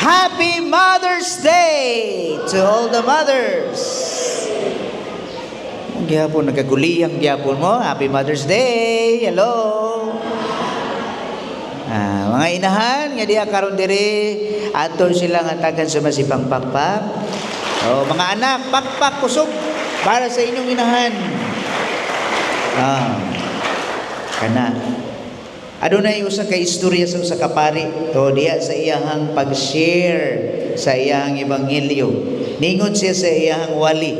Happy Mother's Day to all the mothers. Gyapon nagkaguliyang gyapon mo. Happy Mother's Day. Hello. Ah, mga inahan nga diha karon diri, ato silang hatagan sa masipang pakpak. Oh, mga anak, pakpak kusog para sa inyong inahan. Ah. Kana. Adunay usa ka istorya sa usa ka pari to diha sa iyahang pag-share sa iyahang ebanghelyo. Ningon siya sa iyahang wali.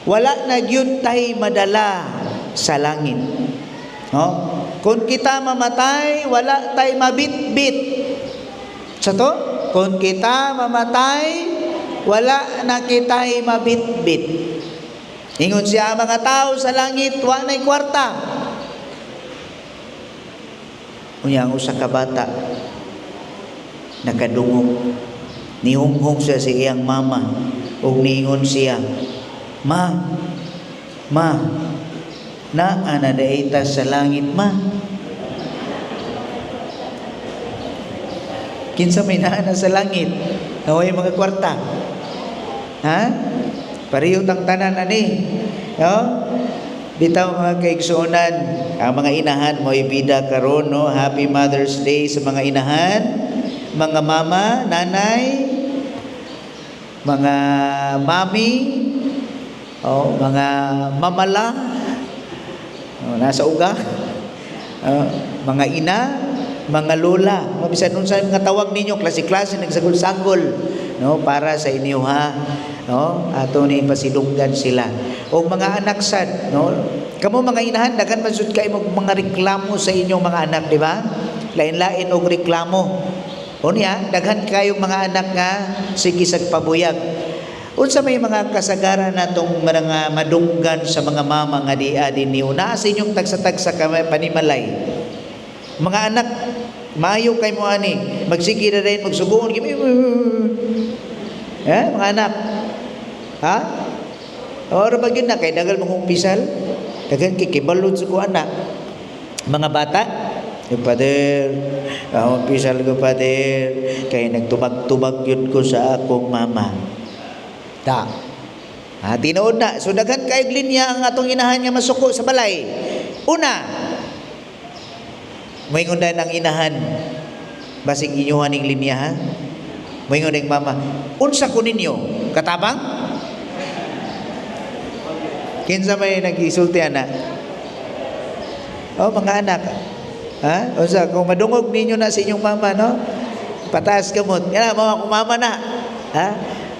Wala na gyud tay madala sa langit. No? Kung kita mamatay, wala tay mabitbit. Sa to? Kung kita mamatay, wala na kita'y mabitbit. Ingon siya, ang mga tao sa langit, wa na'y kwarta. Unya ang usa ka bata nakadungog. Nihunghong siya sa iyang mama ug niingon siya, "Ma, ma, naa na diay ta sa langit, ma." Kinsa may naa na sa langit? Naway mga kwarta. Ha? Pareho tang tanan ani. No? Bitaw, mga kaigsuonan, ang mga inahan mo bida karon, no? Happy Mother's Day sa mga inahan, mga mama, nanay, mga mami, oh, mga mamala, oh, nasa uga, oh, mga ina, mga lola, mga bisan unsa mga tawag ninyo, klase-klase nagsagol-sagol, no, para sa inyo ha, no, ato ni pasidunggan sila. O mga anak sad, no, kamo mga inahan, daghan man sud kay mga reklamo sa inyong mga anak, di ba? Lain-lain og reklamo. Unya, daghan kayong mga anak nga sige sag pabuyag. Unsa may mga kasagaran natong mga madunggan sa mga mama nga di din niyo naa sa inyong tagsa-tagsa ka panimalay? Mga anak, maayo kay mo ani, magsige na rin magsugoon. Eh, mga anak. Ha? Oro ba gyud na kay dagal mong umpisal? Daghan kay kibalod sa ko anak. Mga bata, "Yung Father, ako umpisal ko, Father, kay nagtubag-tubag yun ko sa akong mama." Ta. Ha, tinuod na. So daghan kay linya ang atong inahan nga masuko sa balay. Una, moingon na ang inahan. Basig inyuhan ning linya ha. Moingon ning mama, "Unsa ko ninyo? Katabang?" Kinsa may nag-isulti ana? Oh, mga anak. Ha? Unsa kung madungog ninyo na sa inyong mama, no? Pataas kamot. Yan, mga akong mama na. Ha?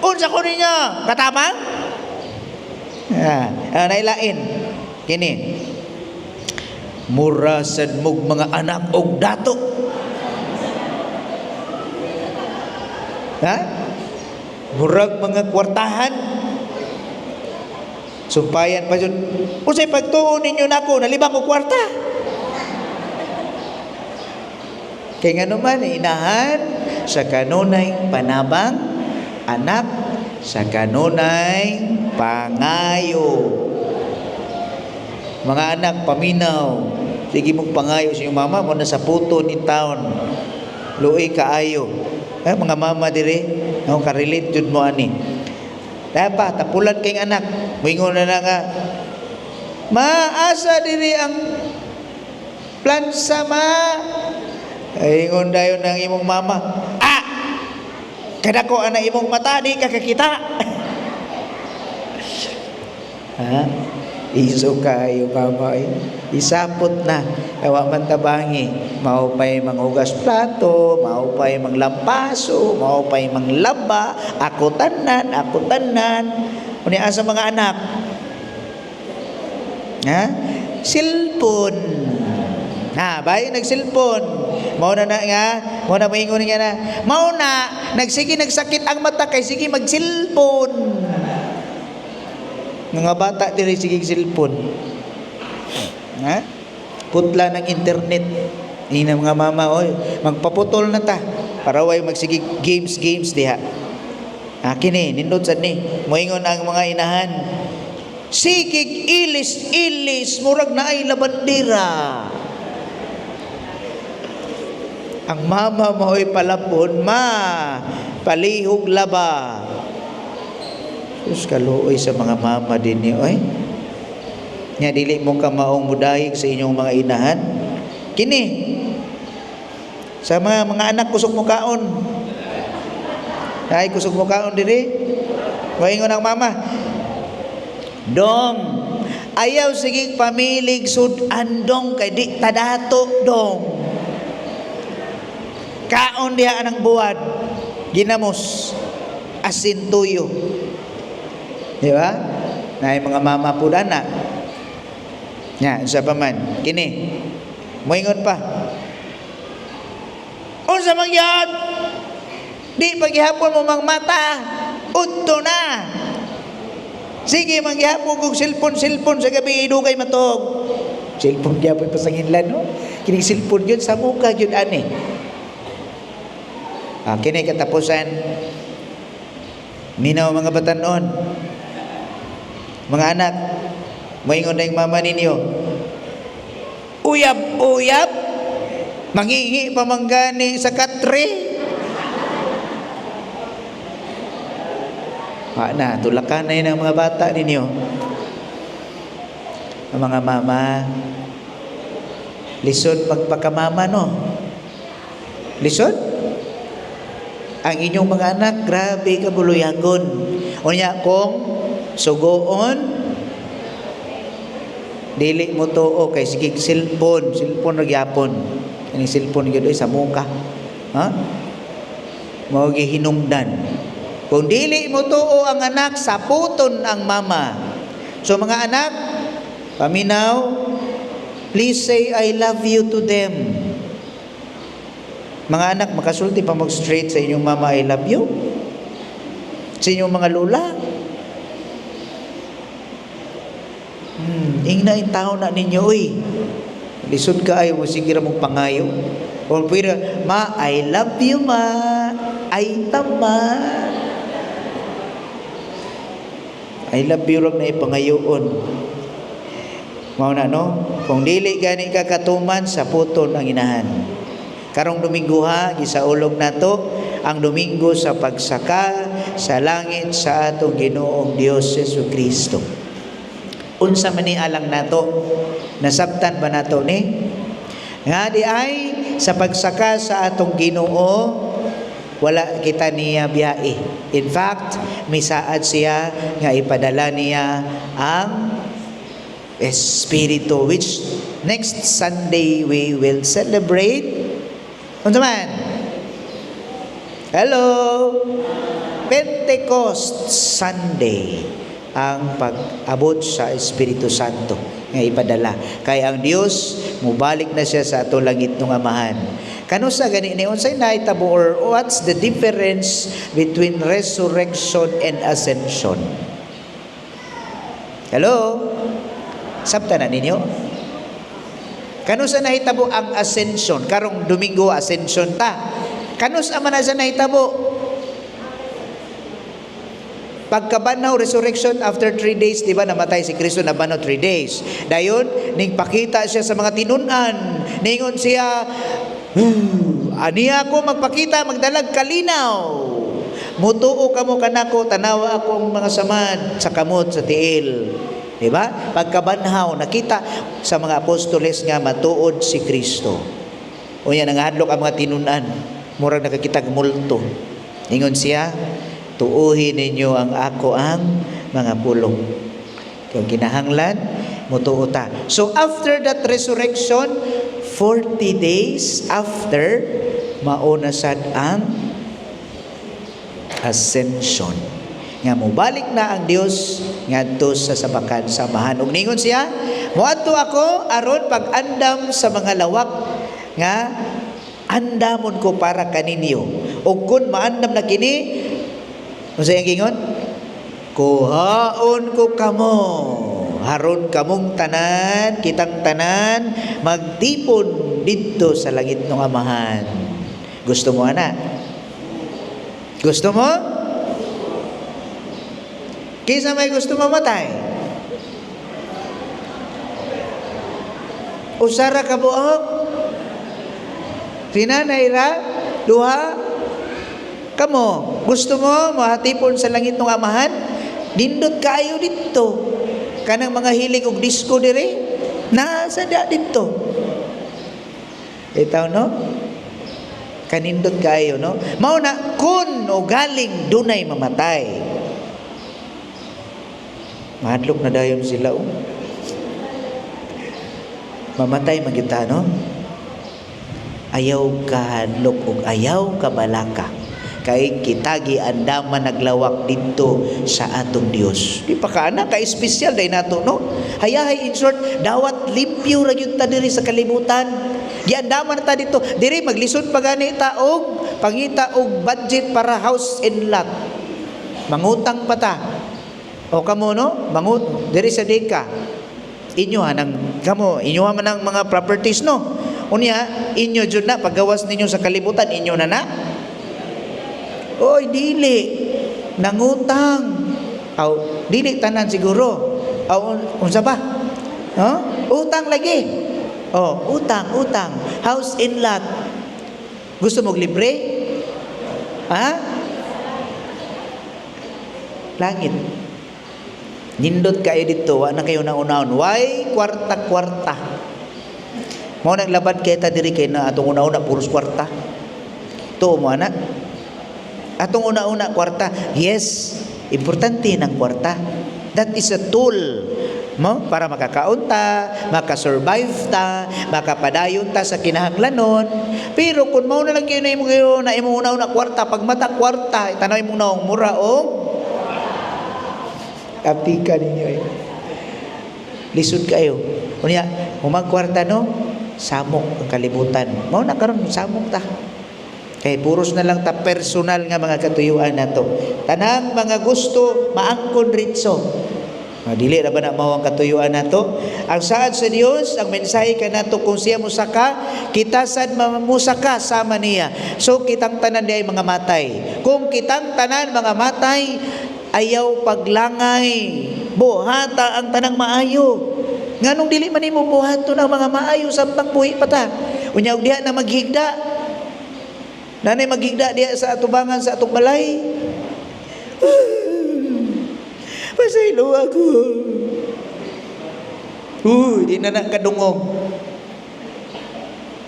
"Unsa ko ninyo? Katabang?" Ha, ah, nailain. Kini. "Mura sad mog mga anak og dato." Ha? "Murag mga kwartahan." Sumpayan pa yun. "Unsay pagtuon ninyo nako, nalibang ko kwarta?" Kay ngano man, inahan sa kanunay panabang, anak sa kanunay pangayo. Mga anak, paminaw. Sige mong pangayo sa inyong mama mo na sa puto ni town. Luoy kaayo. Eh, mga mama dire, no, ka-relate jud mo ani. Dapa, tapulan kayong anak. Moingon na na nga, "Ma, asa diri ang plansa, ma?" Ay, ingon dayon ng imong mama, "Ah! Kadako ana imong mata, di ka kakita." Ha? Iso kayo, mama eh. Isapot na. Wa man tabangi. Mao pa'y manghugas plato, mao pa'y manglampaso, mao pa'y manglaba, ako tanan, ako tanan. Unya asa mga anak? Ha? Silpon. Ha, bayo nagsilpon. Mao na na nga, mao na moingon niya na. Mao na nagsige nagsakit ang mata kay sige magsilpon. Mga bata diri sige silpon. Ha? Putla ng internet. Ina mga mama, oy, magpaputol na ta para way magsige games games diha. Ha, kini nindot sad ni. Moingon ang mga inahan. "Sigig ilis ilis murag naay labandera." Ang mama mao'y palab-on, ma, palihog laba. Sus, kaluoy sa mga mama din ni oy. Nya dili mo ka maong mudayig sa inyong mga inahan. Kini sa mga anak, kusog mo kaon. Ay, kusog mo kaon diri. Moingon ang mama, "Dong, ayaw sige pamilig sud-an, dong, kay di tadato, dong." Kaon diha anang buwad. Ginamos. Asin tuyo. Di ba? Na mga mama po na. Nya, unsa pa man? Kini. Moingon pa. "Unsa man yan? Di paghihapon mo mang mata. Udto na. Sige, manggihapon kog cellphone, cellphone sa gabi, dugay matog." Cellphone gyapon pasanginlan, no? Kining cellphone yun, sa muka yun ani. Ah, kini katapusan. Minaw, mga batanon. Mga anak, moingon na yung mama ninyo, "Uyab, uyab, mangingi pa man gani sa katre." Ah, na, tulakan na yun ang mga bata ninyo. Ang mga mama, lisod magpakamama, no? Lisod? Ang inyong mga anak, grabe ka buluyagon. Unya, kung sugoon, dili mo tuo kay sige cellphone, cellphone ra gyapon. Kaning cellphone gyud sa muka. Ha? Mao gihinungdan. Kung dili mo tuo ang anak, saputon ang mama. So mga anak, paminaw, please say "I love you" to them. Mga anak, makasulti pa mag straight sa inyong mama, "I love you"? Sa inyong mga lola? Ingna in tao na ninyo, uy. Lisod ka ay mo sige ra mong pangayo. Or pwede, "Ma, I love you, ma." Ay, tama. "I love you" rag na ipangayoon. Mao na, no? Kung dili gani ka katuman, sa puton ang inahan. Karong Domingo ha, gisaulog nato ang Domingo sa pagsaka sa langit sa atong Ginoong Dios Jesu Kristo. Unsa man ni alang nato? Nasabtan ba nato ni? Nga di ay sa pagsaka sa atong Ginoo, wala kita niya biyahe. In fact, misaad siya nga ipadala niya ang Espiritu, which next Sunday we will celebrate. Unsa man? Hello? Pentecost Sunday ang pag-abot sa Espiritu Santo nga ipadala. Kay ang Dios mubalik na siya sa ato langit ng Amahan. Kanusa gani ni, unsay nahitabo or what's the difference between resurrection and ascension? Hello? Sabta na ninyo? Kanusa nahitabo ang ascension? Karong Domingo, Ascension ta. Kanusa man na siya nahitabo? Pagkabanhaw, resurrection, after 3 days, di ba, namatay si Kristo, nabanhaw 3 days. Dayon, ning pakita siya sa mga tinunan. Ningon siya, "Aniya ako magpakita, magdalag kalinaw. Mutuo kamo kanako, tanawa akong mga samad sa kamot, sa tiil." Di ba? Pagkabanhaw, nakita sa mga apostoles nga matuod si Kristo. Unya nangahadlok ang mga tinunan. Murag nakakitag multo. Ingon siya, "Tuuhin ninyo ang ako ang mga pulong." Kung kinahanglan, mutuo ta. So after that resurrection, 40 days after, mauna sad ang ascension. Nga mobalik na ang Dios ngadto sa sabakan sa Amahan. Ug ningon siya, "Moadto ako aron pag-andam sa mga lawak nga andamon ko para kaninyo." Ug kun maandam na kini, unsa iyang gingon? "Kuhaon ko kamo haron kamong tanan, kitang tanan magtipon didto sa langit ng Amahan." Gusto mo ana? Gusto mo? Kinsa may gusto mamatay? Usara ka buok? Si nanay ra, duha. Kamo, gusto mo mahatipon sa langit ng Amahan? Nindot kaayo didto. Kanang mga hilig og disco dire, nasa da didto. Itaw, no? Kanindot kaayo, no? Mao na kun o galing dunay mamatay. Mahadlok na dayon sila, oh. Mamatay man gyud ta, no? Ayaw kahadlok ug ayaw kabalaka. Kay kita giandaman naglawak didto sa atong Dios. Di pa ka ana ka espesyal day nato, no? Hayahay, in short, dawat limpyo ra gyud ta diri sa kalibutan. Giandaman na ta dito. Diri maglisod pa gani ta og pangita og budget para house and lot. Mangutang pa ta. O kamo, no? Mangut diri sa Deka. Inyo nang kamo, inyo man ang mga properties, no? Unya, inyo jud na paggawas ninyo sa kalibutan, inyo na na. Oy, dili. Nangutang. Aw, dili tanan siguro. Aw, unsa ba? Huh? Utang lagi. Oh, utang, utang. House and lot. Gusto mo libre? Ha? Langit. Nindot kayo didto, wa na kayo na unahon. Why kwarta-kwarta? Mao nang labad kay ta diri kay na atong una-una puros kwarta. Tuo mo ana. Atong una-una kwarta. Yes, importante ng kwarta. That is a tool mo para makakaon ta, makasurvive ta, makapadayon ta sa kinahanglanon. Pero kung mao na lang kayo na imo kayo na imo una-una kwarta, pag mata kwarta, tanaw imong naong mura og aptika ninyo eh. Lisod kayo. Unya, humag kwarta, no, samok ang kalibutan. Mao na karon samok ta. Kay puros na lang ta personal nga mga katuyuan nato. Tanang mga gusto maangkon ritso. Dili ra ba na mao ang katuyuan nato? Ang saad sa Dios, ang mensahe kanato, kung siya musaka, kita sad mamusaka sama niya. So kitang tanan di ay mga matay. Kung kitang tanan mga matay, ayaw paglangay. Buhata ang tanang maayo. Nganong dili man nimo buhaton ang mga maayo samtang buhi pa ta? Unya og diha na maghigda. Nanay maghigda diha sa atubangan sa atong balay. Pasaylo ako. Uy, di na nakadungog.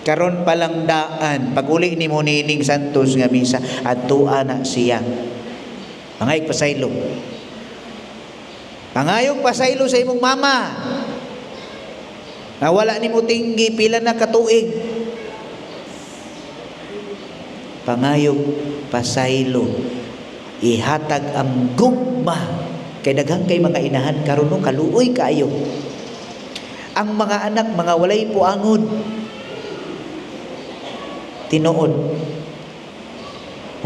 Karon pa lang daan, pag uli ni mo niining Santos nga misa, adtua na siya. Pangayog pasaylo. Pangayog pasaylo sa imong mama. Nawala ni mo tinggi pila na katuig. Pangayog pasaylo. Ihatag ang gugma. Kay daghang kay mga inahan karon, no, kaluoy kaayo. Ang mga anak mga walay puangod. Tinuod.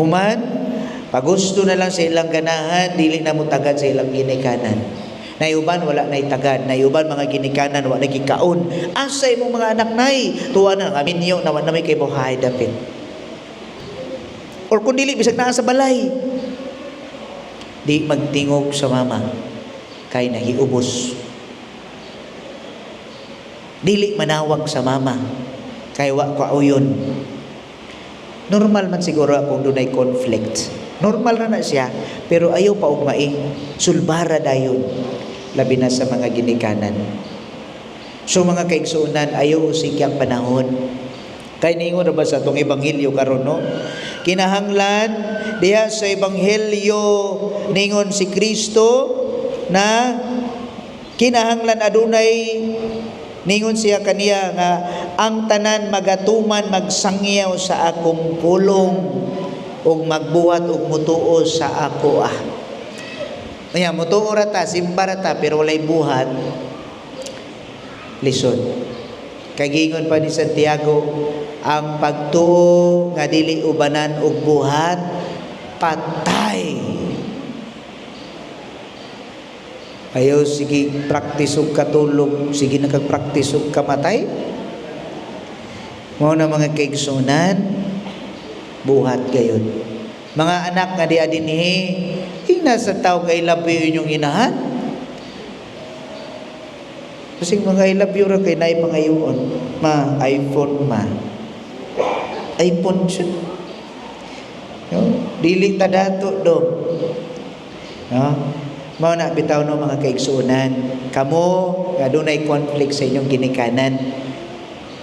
Human, pagusto na lang sa ilang ganahan, dili na mo tagad sa ilang ginikanan. Nayuban wala nay tagad, nayuban mga ginikanan wala gikaon. Asa imong mga anak, nay? Tuwa na kami niyo na wala may kay buhay dapit. Or kung dili bisag naa sa balay. Di magtingog sa mama kay nahiubos. Dili manawag sa mama kay wa kauyon. Normal man siguro kung dunay conflict. Normal ra na siya, pero ayaw pa ugmai. Sulbara dayon, labi na sa mga ginikanan. So mga kaigsuonan, ayaw usiki ang panahon. Kay ningon ra ba sa atong ebanghelyo karon, no? Kinahanglan diha sa ebanghelyo ningon si Kristo na kinahanglan adunay, ningon siya kaniya nga ang tanan magatuman magsangyaw sa akong pulong ug magbuhat og mutuo sa ako ah. Nya mutuo ra ta, simba ra ta, pero walay buhat, lisod. Kay giingon pa ni Santiago, ang pagtuo nga dili ubanan og buhat patay. Ayaw sige practice og katulog, sige nakag-practice og kamatay. Mao na, mga kaigsunan, buhat gayon. Mga anak nga diha dinhi, hingna sa tao kay love you inyong inahan. Kasi mga I love you ra kay naay pangayoon. Ma, iPhone ma. iPhone siya. No? Dili ta dato do. No? Mao na bitaw, no, mga kaigsuonan, kamo nga dunay conflict sa inyong ginikanan,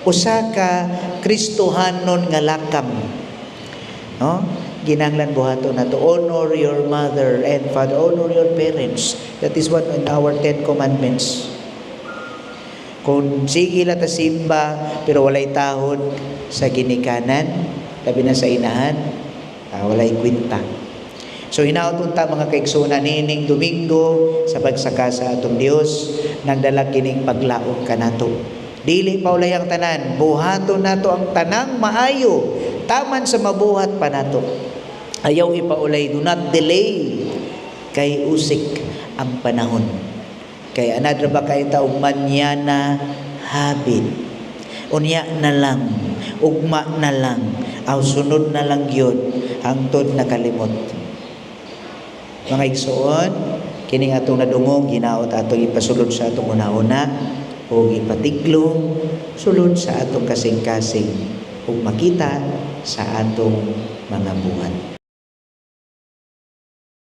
usa ka Kristohanon nga lakam. No? Ginanglan buhaton nato, honor your mother and father, honor your parents. That is what in our Ten Commandments. Kung sige la ta simba pero walay tahod sa ginikanan, labi na sa inahan, walay kwenta. So hinaot unta, mga kaigsuonan, niining Domingo sa pagsaka sa atong Dios, nagdala kining paglaom kanato. Dili pa ulay ang tanan, buhaton nato ang tanang maayo, taman sa mabuhat pa nato. Ayaw ipaulay, do not delay kay usik ang panahon. Kay anad ra ba kay ta og mañana habit. Unya na lang, ugma na lang, aw sunod na lang gyud, hangtod nakalimot. Mga igsoon, kining atong nadungog, hinaot atong ipasulod sa atong una-una ug ipatiglo sulod sa atong kasing-kasing ug makita sa atong mga buhat.